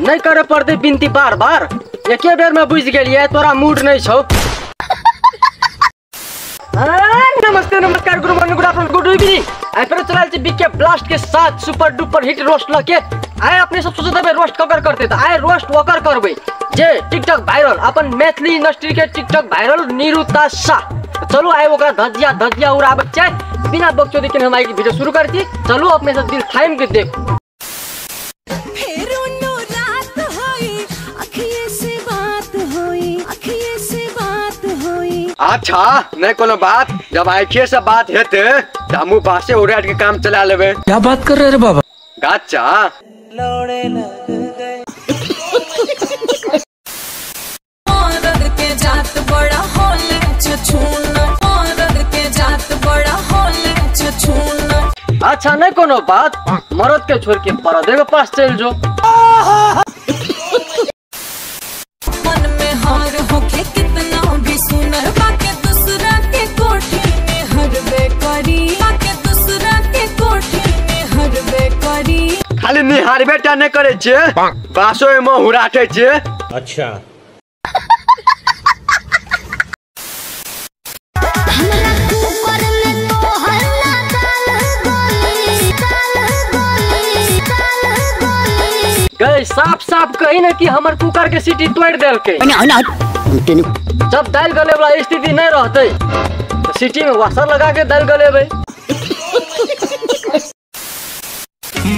नहीं करे पड़ते बिनती बार बार, एके बेर में बुझ गेलिए तोरा मूड नहीं छौ। नमस्ते नमस्कार, good morning, good afternoon, good evening. आइ फेर चलल छी बीके ब्लास्ट के साथ सुपर डुपर हिट रोस्ट लके। आइ अपने सब सोचत हेबै रोस्ट ककर करते, त आइ रोस्ट ओकर करबै जे टिकटॉक वायरल, अपन मैथिली इंडस्ट्री के टिकटॉक वायरल निरुता शाह। चलू आइ ओकरा धजिया धजिया उड़ाबै छै। बिना बकचोदी के हम आइ के वीडियो शुरू करै छी। चलू अपने सब दिल थाम के देखू। अच्छा नहीं कोनो बात, जब आँखिए से बात हेते तो हमू बासे उड़ा के काम चला लेबे। क्या बात कर रहे रे बाबा? गाचा के जात बड़ा होले छछूना, के जात बड़ा होले छछूना। अच्छा नहीं कोनो बात, मरद के छोड़ के परदे के पास चल जो। मन में हार होके कितना भी सुनर, बाके दूसरा के कोठी में हरबे करी, बाके दूसरा के कोठी में हरबे करी। खाली निहारबे टा नहीं करे छे, बासो में हुराटे छे। अच्छा गई साफ साफ कही ना कि हमर कुकर के सीटी तोड़ देलकै। जब दाल गले वाला स्थिति नहीं रहते तो सीटी में वासर लगा के दाल गलेबै।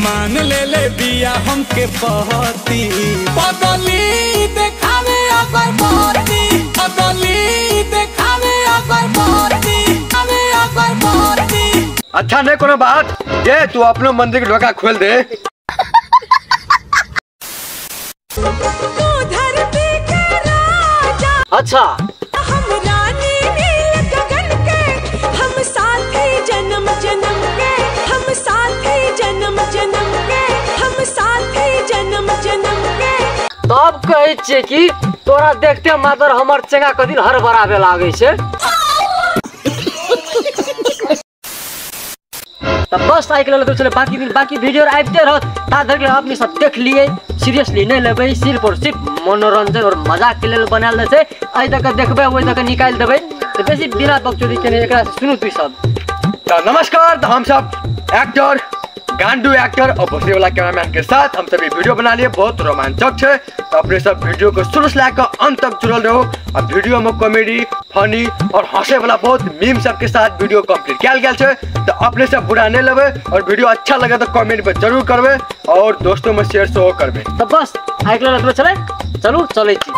मान ले ले बिया हमके पहती पगली देखावे अगर पहती, पगली देखावे अगर पहती, हमें अगर पहती। अच्छा नहीं कोनो बात, ये तू अपनो मंदिर के ढोका खोल दे। अच्छा हम रानी नील गगन के, हम साथी जन्म जन्म के, हम साथी जन्म जन्म के, हम साथी जन्म जन्म के। तब कहै छियै कि तोरा देखते मात्र हमर चेंगा कदिन हड़बड़ाबे लागै छै। त बस आइ के लेल चले, बाकी दिन बाकी वीडियो आबिते रहत। ता धरि अपने सब देख लिए, सीरियसली नहीं लेबै, सिर्फ और सिर्फ मनोरंजन और मजाक के लेल बनायल छै। एहि तक देखबै ओहि तक निकालि देबै, तऽ बेसी बिना बकचोदी केने एकरा सुनू तू सब। तो नमस्कार, तो हम सब एक्टर गांडू एक्टर और भोसड़ी वाला कैमरामैन के साथ हम सब ये वीडियो बना लिए, बहुत रोमांचक है। तो अपने सब वीडियो को शुरू से लेकर अंत तक जुड़ल रहो और वीडियो में कॉमेडी फनी और हंसे वाला बहुत मीम सब के साथ वीडियो कंप्लीट कयल गेल छै। तो अपने सब बुरा नहीं लेबै और वीडियो अच्छा लगे तो कमेंट पर जरूर करबै और दोस्तों में शेयर सेहो करबै। तो बस आइ के लेल चले, चलू चलै छी।